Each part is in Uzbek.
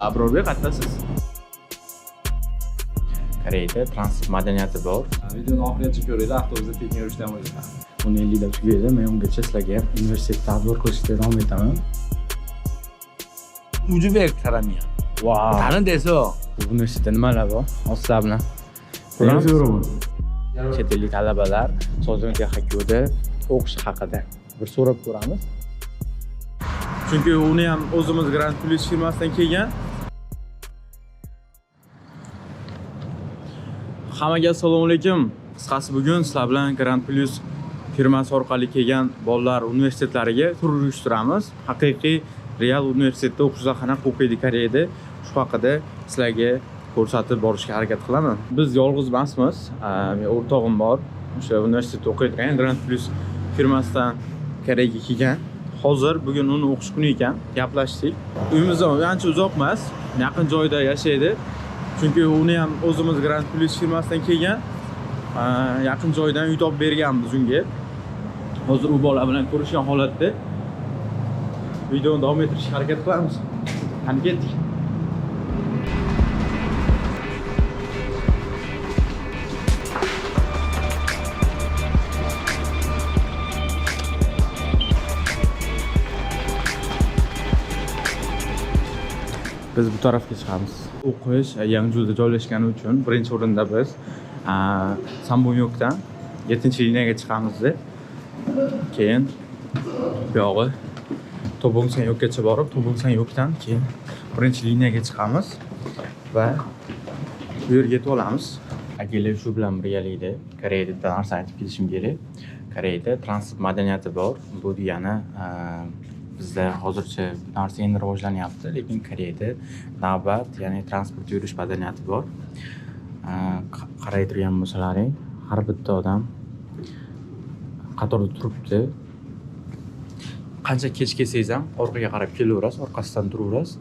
Abrorbek, qayerdasiz? Koreyada transport madaniyati bor. Videoni oxirigacha ko'ringlar, avtobusda tekin yurishni ham o'rganaman. 10:50 da tugaydi. Men ungacha sizlarga universitetda obzor qilishda davom etaman. 우즈벡 사람이야. Wow. 다른 데서 Bu universitetda nimalar bor? Hozir sizlar bilan ko'ramiz. Chet ellik talabalar Sozon Texakoda o'qish haqida bir so'rab ko'ramiz. Chunki uni ham o'zimiz Grand Plus firmasidan kelgan. Hammaga assalomu alaykum. Qisqasi bugun sizlar bilan Grand Plus firmasi orqali kelgan bolalar universitetlariga tur uyushtiramiz. Haqiqiy real universitetda o'quvchilar qanaqa o'qiydi Koreyada, shu haqida sizlarga ko'rsatib borishga harakat qilaman. Biz yolg'iz emasmiz. Mening o'rtog'im bor. O'sha universitetda o'qiydigan Grand Plus firmasidan Koreyaga kelgan. Hozir bugun uni o'qish kuni ekan, gaplashdik. Uyimizdan ancha uzoq emas, yaqin joyda yashaydi. Chunki uni ham o'zimiz Grand Plus firmasidan kelgan. Yaqin joydan uy topib berganmiz unga. Hozir u bola bilan ko'rishgan holatda videoni davom ettirishga harakat qilamiz. Qani ketdik. Biz bu tarafga chiqamiz. O'qish Yangjuda joylashgani uchun birinchi o'rinda biz Sambumyokdan 7-liniyaga chiqamiz deb. Keyin buyog'i Tobongsan-yokgacha borib, Tobongsan-yokdan keyin birinchi liniyaga chiqamiz va bu yerga yetib olamiz. Akalar, shu bilan birgalikda Koreyada bitta narsa aytib ketishim kerak. Koreyada transport madaniyati bor. Bu degani bizda hozircha bu narsa endi rivojlanyapti, lekin Koreyada navbat, ya'ni transport yurish madaniyati bor. Qaray turgan bo'lsalaring, har bitta odam qatorda turibdi. Qancha kech kelsangiz ham orqaga qarab kelaverasiz, orqasidan turaverasiz.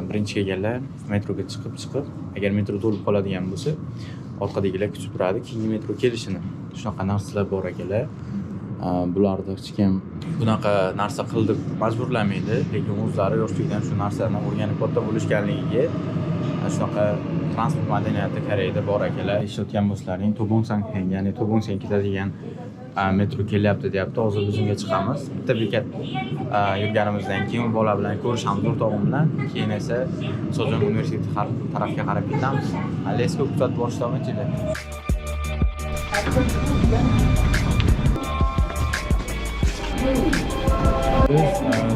Birinchi kelganlar metroga chiqib, agar metro to'lib qoladigan bo'lsa, orqadagilar kutib turadi keyingi metro kelishini. Shunaqa narsalar bor akalar. Bularni hech kim bunaqa narsa qil deb majburlamaydi, lekin o'zlari yoshligidan shu narsani o'rganib katta bo'lishganligiga shunaqa transport madaniyati Koreyada bor akalar. Eshitayotgan bo'lsalaring, Tobongsan, ya'ni Tobongsan ketadigan metro kelyapti deyapti. Hozir biz unga chiqamiz. Bitta bekat yurganimizdan keyin u bola bilan ko'rishamiz, o'rtog'im bilan. Keyin esa Sojong universiteti tarafga qarab ketamiz. Let's go, kuzatib borishda davom etinglar. Biz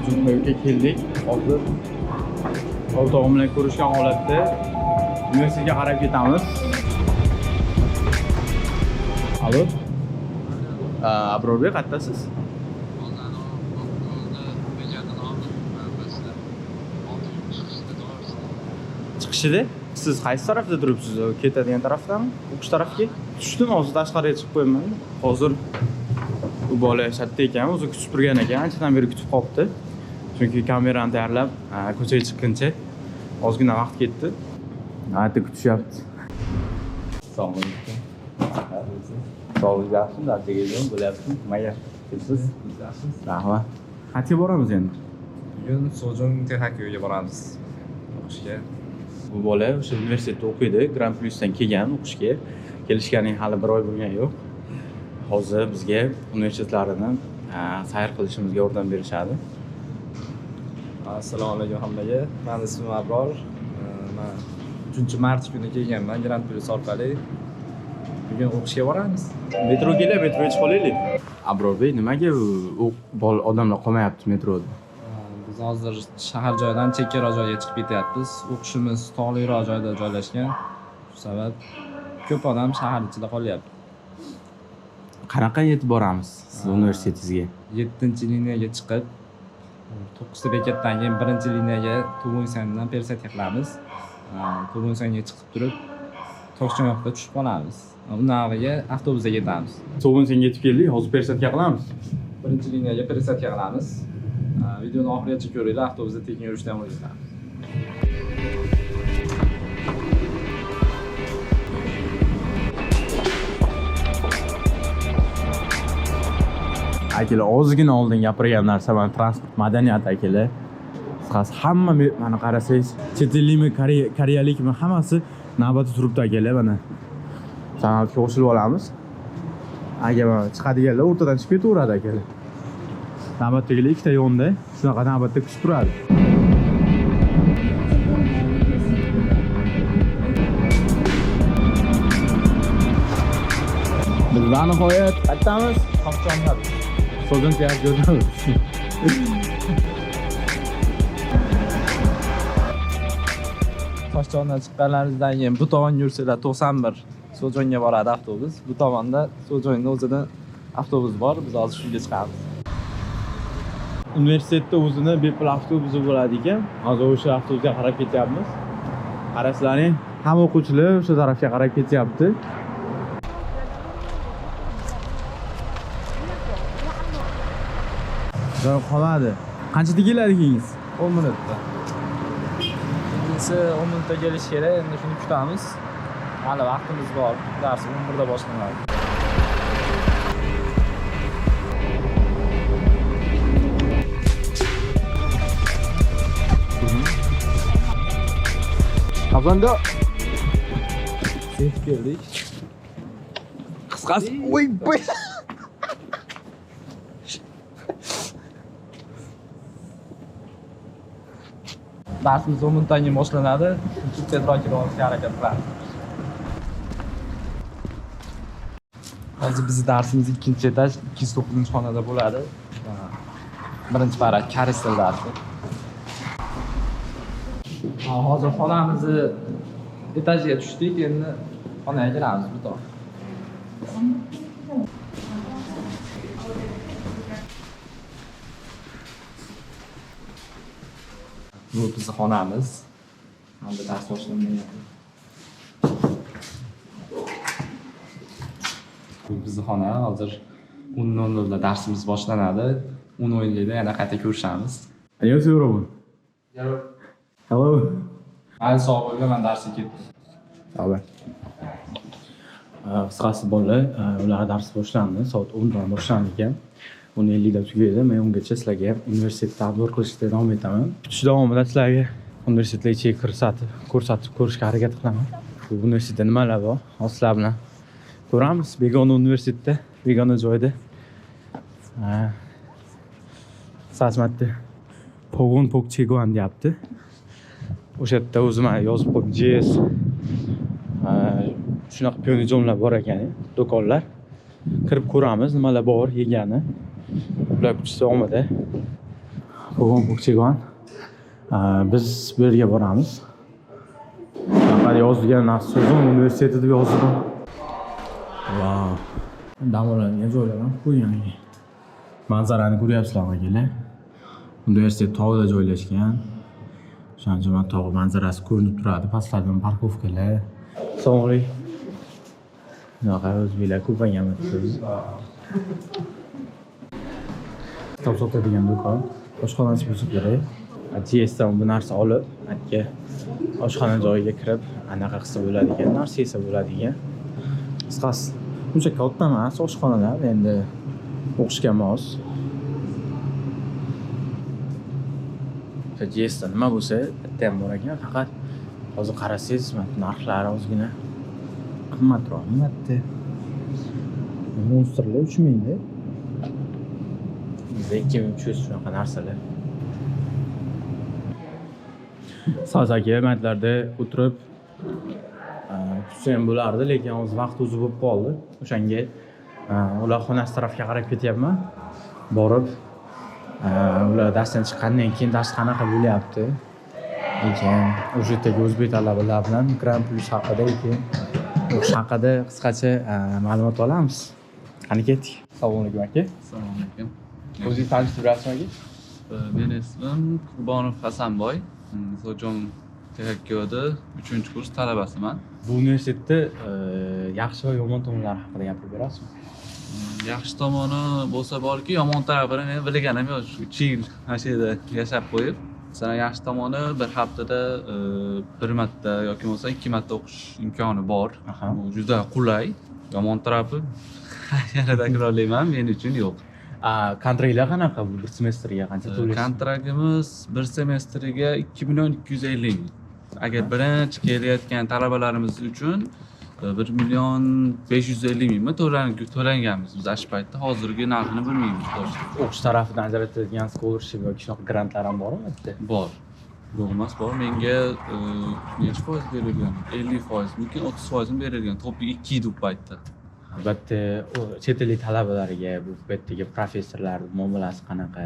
Jumxoyga keldik. Hozir o'rtog'im bilan ko'rishgan holatda universitetga qarab ketamiz. Alo. Abrorbek, qayerdasiz? Chiqishida siz qaysi tarafda turibsiz? O ketadigan tarafdami? O'qish tarafga? Tushdim, hozir tashqariga chiqib qo'yman. Hozir u bola shatda ekan, o'zi kutib turgan ekan, anchadan beri kutib qolibdi. Chunki kamerani tayyorlab, ko'chaga chiqquncha ozgina vaqt ketdi. Ayta kutishyapti. Assalomu alaykum. Sog'lik yaxshimi? Darchaga bo'lyaptimi? Nima gap? Siz? Rahmat. Qayerga boramiz endi? Bugun Sojong Texakoga boramiz o'qishga. Bu bola o'sha universitetda o'qiydi, Grand Plusdan kelgan o'qishga. Kelishganiga hali bir oy bo'lgani yo'q. Hozir bizga universitetlarini sayr qilishimizga yordam berishadi. Assalomu alaykum hammaga. Meni ismim Abror. Men 3-mart kuni kelganman Grand Plus orqali. Bugun o'qishga boramiz. Metro keladi, metroga chiqib olaylik. Abrorbek, nimaga u bola odamlar qolmayapti metroda? Biz hozir shahar joyidan chekkaroq joyga chiqib ketyapmiz. O'qishimiz tog'liroq joyda joylashgan. Shu sabab ko'p odam shahar ichida qolyapti. Qanaqa yetib boramiz siz universitetingizga? 7-liniyaga chiqib, 9ta bekatdan keyin 1-liniyaga Tobongsandan пересадка qilamiz. Tobongsenga chiqib turib, Toshchanoqda tushib qolamiz. Undan avvalga avtobusda ketamiz. Tobongsenga yetib keldik, hozir пересадка qilamiz. 1-liniyaga пересадка qilamiz. Videoni oxirigacha ko'ringlar, avtobusda tekin yurishni ham o'rganamiz. Akalar, ozgina oldin gapirgan narsa mana transport madaniyati akalar. Qisqasi hamma mana qarasangiz Chet ellikmi, koreyalikmi, hammasi navbatda turibdi akalar mana. Samolyotga qo'shilib olamiz. Agar mana chiqadiganlar o'rtadan chiqib ketaveradi akalar. Navbatdagilar ikkita yonda shunaqa navbatda kutib turadi. Biz va nihoyat qaytamiz. Tokchonlar. So'zim ko'ramiz. Toshchondan chiqqanlarimizdan keyin bu tomonga yursanglar 91 So'jonga boradi avtobus. Bu tomonda So'jonni o'zida avtobus bor. Biz hozir shunga chiqamiz. Universitetda o'zini bepul avtobusi bo'ladi ekan. Hozir o'sha avtobusga qarab ketyapmiz. Qarasalaring, hamma o'quvchilar o'sha tarafga qarab ketyapti. Joy qolmadi. Qanchada keladi keyingisi? 10 minutda. Keyingisi 10 minutda kelishi kerak. Endi shuni kutamiz. Hali vaqtimiz bor. Dars 11 da boshlanadi. Qazonda Yetib keldik. qisqasi, voy boy. Darsimiz 10 minutdan keyin boshlanadi. Tezroq kirib olishga harakat qilamiz. Hozir bizni darsimiz 2-etaj, 209-xonada bo'ladi. Birinchi paraq koreys tili darsi. Hozir xonamizni etajiga tushdik, endi xonaga kiramiz bu to'g'ri. Bu bizni xonamiz. Hali dars boshlanmagan. Bu bizni xona. Hozir 10:00 da darsimiz boshlanadi. 10:50 da yana qayta ko'rishamiz. Annyeonghaseyo, 여러분. Hello. Mayli, sog' bo'linglar, men darsga ketdim. Sog' Qisqasi bolalar, ular dars boshlandi, soat 10 dan boshlandi ekan. 10:50 da tugaydi. Men ungacha sizlarga universitetda obzor qilishda davom etaman. Kutish davomida sizlarga universitetlar ichiga ko'rsatib ko'rishga harakat qilaman. Bu universitetda nimalar bor? Hozir sizlar bilan ko'ramiz. Begona universitetda, begona joyda. Qisqasi marta Pogon Pokcheguan deyapti. O'sha yerda o'zim yozib qo'ydim. GS. Shunaqa piyonijomlar bor ekan, do'konlar. Kirib ko'ramiz nimalar bor yegani. Ular kutish davomida Pogon Pokcheguan. Biz bu yerga boramiz. Shunaqa yozilgan narsa, So'zon universiteti deb yozilgan. Vau. Dam oladigan joylar ham qo'ygan. Manzarani ko'ryapsizlar akalar. Universitet tog'da joylashgan. O'shaning uchun mana tog' manzarasi ko'rinib turadi. Pastlardan parkovkalar. Assalomu alaykum. Shunaqa o'zbeklar ko'paygan biz. Kitob sotadigan do'kon. Oshxonasi bo'lsa kerak. GSdan bu narsa olib, aka oshxona joyiga kirib, anaqa qilsa bo'ladigan, narsa yesa bo'ladigan. Qisqasi, uncha katta emas oshxonalar, endi o'qishga mos. GSda nima bo'lsa, bitta ham bor ekan, faqat hozir qarasangiz, mana narxlari ozgina qimmatroq, nimadir. Monsterlar 3000 da. Bizda 2300 shunaqa narsalar. Soz aka maytlarda o'tirib kutsa ham bo'lardi, lekin hozir vaqt o'zi bo'lib qoldi. O'shanga ular xonasi tarafga qarab ketyapman. Borib ular darsdan chiqqandan keyin dars qanaqa bo'lyapti ekan, o'sha yerdagi o'zbek talabalar bilan Grand Plus haqida keyin o'qish haqida qisqacha ma'lumot olamiz. Qani ketdik. Assalomu alaykum aka. Assalomu alaykum. O'zingizni tanishtirib berasizmi aka? Meni ismim Qurbonov Hasanboy. So'jon THKda 3-kurs talabasiman. Bu universitetda yaxshi va yomon tomonlari haqida gapirib berasizmi? Yaxshi tomoni bo'lsa borki, yomon tarafini men bilganim yo'q. Shu 3 yil mana shu yerda yashab qo'yib, masalan, yaxshi tomoni bir haftada bir marta yoki bo'lmasa 2 marta o'qish imkoni bor. Bu juda qulay. Yomon tarafi yana takrorlayman, men uchun yo'q. Kontraktlar qanaqa bu bir semestrga qancha to'laysiz? Kontraktimiz bir semestriga 2 250 000. Agar birinchi kelayotgan talabalarimiz uchun 1 550 000mi to'langanmiz biz shu paytda. Hozirgi narxini bilmaymiz точно. O'qish tarafidan ajratiladigan scholarship yoki shunaqa grantlar ham bormi bitta? Bor. Yo'q emas, bor. Menga nechi foiz berilgan? 50 foizmikin, 30 foizmi berilgan. TOPIK 2 edi u paytda. Albatta, u chet ellik talabalarga bu yerdagi professorlar muomalasi qanaqa?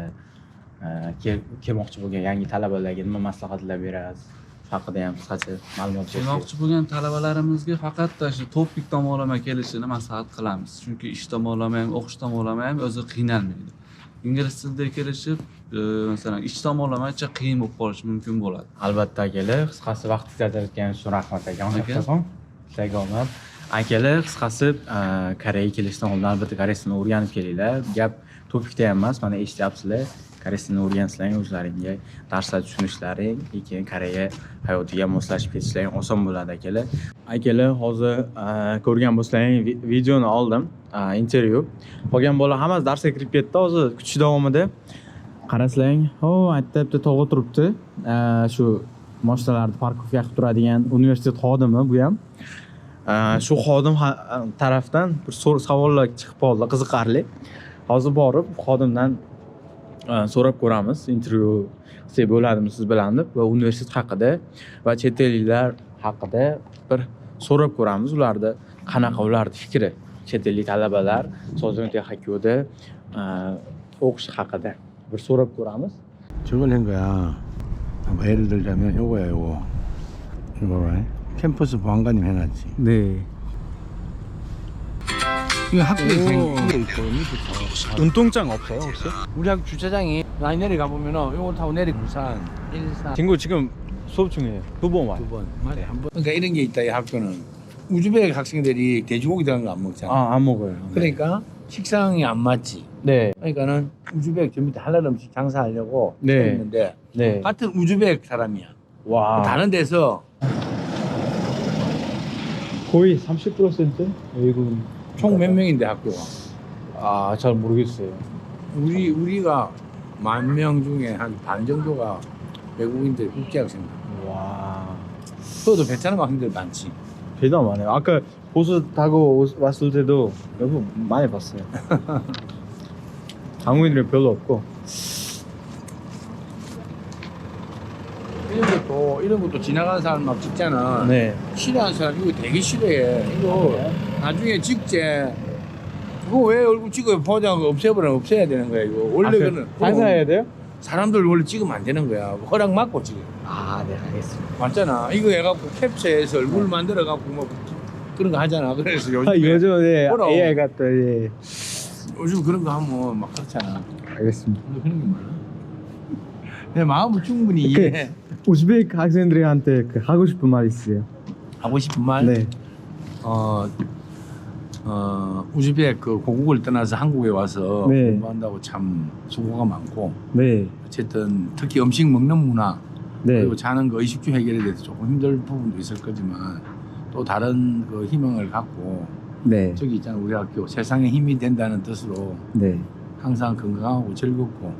Kelmoqchi bo'lgan yangi talabalarga nima maslahatlar berasiz? Shu haqida ham qisqacha ma'lumot bersangiz. Kelmoqchi bo'lgan talabalarimizga faqat shu TOPIK tomonlama kelishini maslahat qilamiz. Chunki ish tomonlama ham, o'qish tomonlama ham o'zi qiynalmaydi. Ingliz tilida kelishib, masalan, ish tomonlamacha qiyin bo'lib qolishi mumkin bo'ladi. Albatta, akalar, qisqasi, vaqtingizni ajratganingiz uchun rahmat, aka. Aka. Sizlarga omad. Akalar, qisqasi, Koreyaga kelishdan oldin albatta koreys tilini o'rganib kelinglar. Gap TOPIKda ham emas, mana eshityapsizlar. Koreys tilini o'rgansalaring, o'zlaringga darslar tushunishlaring, keyin Koreya hayotiga moslashib ketishlaring oson bo'ladi, akalar. Akalar, hozir ko'rgan bo'lsalaring, videoni oldim, intervyu. Qolgan bolalar hammasi darsga kirib ketdi. Hozir kutish davomida qarasang, ho, aytda bitta tog'a turibdi. Shu mashinalarni парковка qilib turadigan universitet xodimi bu ham. Shu xodim tarafdan bir savollar chiqib qoldi, qiziqarli. Hozir borib xodimdan so'rab ko'ramiz, intervyu qilsak bo'ladimi siz bilan deb va universitet haqida va chet elliklar haqida bir so'rab ko'ramiz ularni, qanaqa ularni fikri, chet ellik talabalar Sojun Texakoda o'qish haqida bir so'rab ko'ramiz. 저걸 한 거야. 뭐 예를 들자면 요거야, 요거. 이거 봐봐. 캠퍼스 보안관님 해놨지. 네. 이거 학교에 생긴 게 있고 밑에 눈동장 없어요, 혹시? 우리 학교 주차장이 많이 내려가 보면은 요거 타고 내리 부산, 일산 친구 지금 수업 중이에요. 두 번 와요. 두 번, 맞아, 한 번. 그러니까 이런 게 있다, 이 학교는. 우즈벡 학생들이 돼지고기 들어간 거 안 먹잖아. 아, 안 먹어요. 그러니까 식상이 안 맞지. 그러니까는 우즈벡 저 밑에 할랄 음식 장사하려고 했는데 같은 우즈벡 사람이야. 와. 다른 데서 거의 30% 외국인. 총 몇 명인데 학교가? 아, 잘 모르겠어요. 우리가 1만 명 중에 한 반 정도가 외국인들, 국제 학생들. 와. 그것도 베트남 학생들 많지. 대단 많아요. 아까 버스 타고 왔을 때도 외국 많이 봤어요. 한국인들이 별로 없고. 이런 것도 지나가는 사람 막 찍잖아. 싫어하는 사람 이거 되게 싫어해. 이거 나중에 찍제. 이거 왜 얼굴 찍어요? 포장 없애버려, 없애야 되는 거야 이거. 원래 아, 그는 장사해야 돼요? 사람들 원래 찍으면 안 되는 거야. 허락 받고 찍어. 아, 네, 알겠습니다. 맞잖아. 이거 해갖고 캡처해서 얼굴 만들어 갖고 뭐 그런 거 하잖아. 그래서 요즘 아, 요즘 네, 그럼. AI 같다. 예. 요즘 그런 거 하면 막 그렇잖아. 알겠습니다. 근데 그런 게 많아. 내 마음은 충분히 이해해. 우즈베크 학생들한테 그 하고 싶은 말 있어요? 하고 싶은 말? 네. 우즈벡 그 고국을 떠나서 한국에 와서 공부한다고 참 수고가 많고 어쨌든 특히 음식 먹는 문화 그리고 자는 거, 의식주 해결에 대해서 조금 힘들 부분도 있을 거지만 또 다른 그 희망을 갖고 저기 있잖아, 우리 학교 세상에 힘이 된다는 뜻으로 항상 건강하고 즐겁고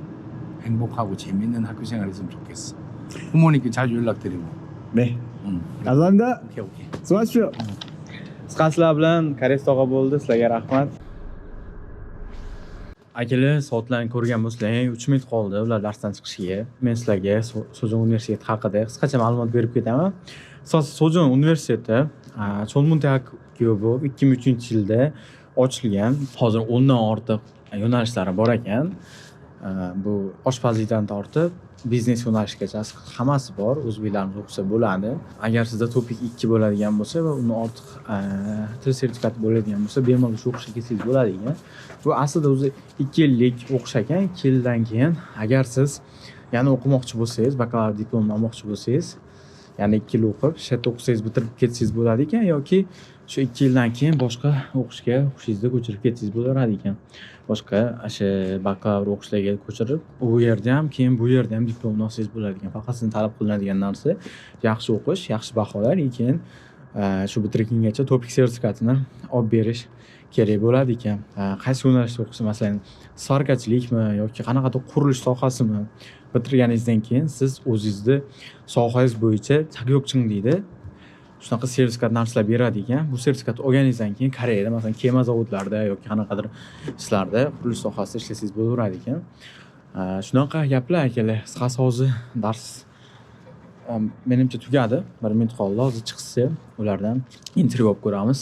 행복하고 재밌는 학교 생활 했으면 좋겠어. 부모님께 자주 연락드리고. 네. 응. 감사합니다. 오케이 오케이. 수고하십시오. Qisqasi, sizlar bilan koreys tog'a bo'ldi. Sizlarga rahmat. Akalar, soatlarni ko'rgan bo'lsalaring, 3 minut qoldi ular darsdan chiqishiga. Men sizlarga Sojun universiteti haqida qisqacha ma'lumot berib ketaman. Sojun universiteti Chonmun bo'lib 2003-yilda ochilgan. Hozir 10 dan ortiq yo'nalishlari bor ekan. Bu oshpazlikdan tortib biznes yo'nalishigacha hammasi bor. O'zbeklarimiz o'qisa bo'ladi. Agar sizda TOPIK 2 bo'ladigan bo'lsa va uni ortiq til sertifikati bo'ladigan bo'lsa, bemalol shu o'qishga kelsangiz bo'ladi ekan. Bu aslida o'zi 2 yillik o'qish ekan. 2 yildan keyin agar siz yana o'qimoqchi bo'lsangiz, bakalavr diplomini olmoqchi bo'lsangiz, ya'ni 2 yil o'qib, shu yerda o'qisangiz, bitirib ketsangiz bo'ladi ekan yoki shu 2 yildan keyin boshqa o'qishga, o'qishingizni ko'chirib ketsangiz bo'laveradi ekan. Boshqa o'sha bakalavr o'qishlarga ko'chirib, u yerda ham, keyin bu yerda ham diplomni olsangiz bo'ladi ekan. Faqat sizdan talab qilinadigan narsa yaxshi o'qish, yaxshi baholar, keyin shu bitirgungacha TOPIK sertifikatini olib berish kerak bo'ladi ekan. Qaysi yo'nalishda o'qisa, masalan, сварка chilikmi yoki qanaqadir qurilish sohasimi. Bitirganingizdan keyin siz o'zingizni sohangiz bo'yicha 자격증 deydi. Shunaqa sertifikat narsalar beradi ekan. Bu sertifikatni olganingizdan keyin Koreyada, masalan, kema zavodlarida yoki qanaqadir ishlarda, qurilish sohasida ishlasangiz bo'laveradi ekan. Shunaqa gaplar, akalar. Qisqasi, hozir dars menimcha tugadi. 1 minut qoldi. Hozir chiqsa ulardan intervyu olib ko'ramiz.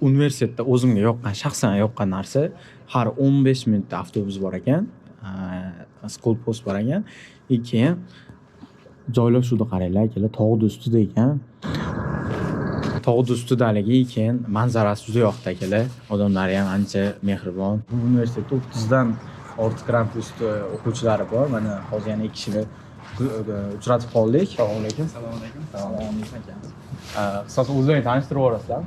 Universitetda o'zimga yoqqan, shaxsan yoqqan narsa, har 15 minutda avtobus bor ekan. School bus bor ekan. И keyin joylashuvni qaranglar, akalar, tog'ni ustida ekan. Tog'ni ustidaligi, keyin manzarasi juda yoqdi, akalar. Odamlari ham ancha mehribon. Bu universitetda 30 dan ortiq Grand Plus o'quvchilari bor. Mana hozir yana ikki kishini uchratib qoldik. Assalomu alaykum. Assalomu alaykum. Assalomu alaykum, aka. Qisqasi, o'zlaringni tanishtirib yuborasizlarmi?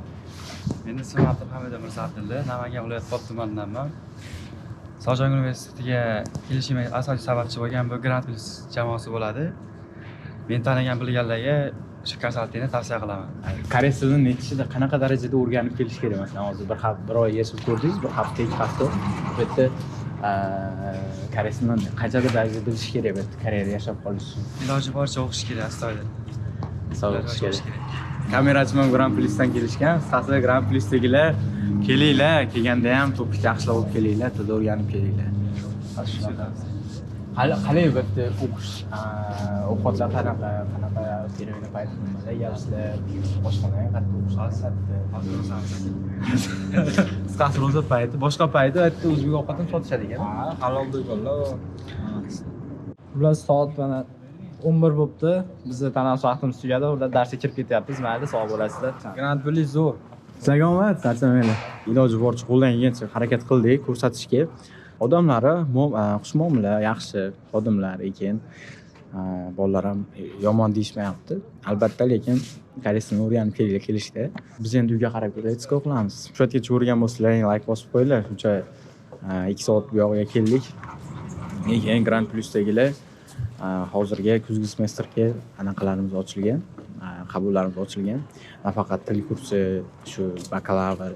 Meni ismim Abdulhamid Mirzo Abdulla, Namangan viloyati Pop tumanidamman. Sojong universitetiga kelishimga asosiy sababchi bo'lgan bu Grand Plus jamoasi bo'ladi. Men tanigan bilganlarga shu konsaltingni tavsiya qilaman. Koreys tilini nechida, qanaqa darajada o'rganib kelish kerak? Masalan, hozir bir oy yashab ko'rdingiz, bir hafta, 2 hafta. Bu yerda koreys tilini qanchadir darajada bilish kerak bu yerda Koreyada yashab qolish uchun? Iloji boricha o'qish kerak astoydil. Hisob Iloji o'qish boricha kerak. Kamerachim ham Grand Plusdan kelishgan. Qisqasi, Grand Plusdagilar, kelinglar, kelganda ham TOPIK yaxshilab o'qib kelinglar, tilni o'rganib kelinglar. Shunaqa. Qalay bu yerda o'qish, ovqatlar qanaqa, qanaqa перемена payti nimalar yeyapsizlar, oshxona ham qayerda, o'qishlar qayerda? Hozir o'zamiz. Qisqasi, ro'za payti, boshqa payti u yerda o'zbek ovqatini sotishadi ekan. Ha, halol do'konlar. Ular soat mana 11 bo'libdi. Bizni tanaffus vaqtimiz tugadi. Ular darsga kirib ketyapmiz. Mayli, sog' bo'lasizlar. Grand Plus zo'r. Sizlarga omad, charchamanglar. Iloji boricha, qo'ldan kelgancha harakat qildik ko'rsatishga. Odamlari xushmuomala, yaxshi xodimlar ekan. Bolalar ham yomon deyishmayapti. Albatta, lekin koreys tilini o'rganib kelinglar kelishda. Biz endi uyga qarab let's go qilamiz. Shu yergacha ko'rgan bo'lsanglar, like bosib qo'yinglar. Shuncha 2 soat bu yog'iga keldik. Keyin Grand Plusdagilar, hozirgi kuzgi semestrga anaqalarimiz ochilgan, qabullarimiz ochilgan. Nafaqat til kursi, shu bakalavr,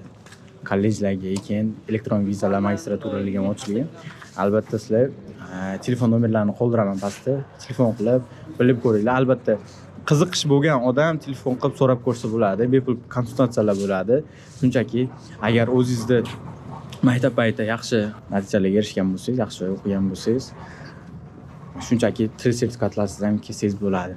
kollejlarga, keyin elektron vizalar, magistraturalarga ham ochilgan. Albatta, sizlar telefon nomerlarini qoldiraman pastda. Telefon qilib, bilib ko'ringlar. Albatta, qiziqish bo'lgan odam telefon qilib so'rab ko'rsa bo'ladi. Bepul konsultatsiyalar bo'ladi. Shunchaki agar o'zingizda maktab payti yaxshi natijalarga erishgan bo'lsangiz, yaxshi o'qigan bo'lsangiz, shunchaki til sertifikatlarsiz ham kelsangiz bo'ladi.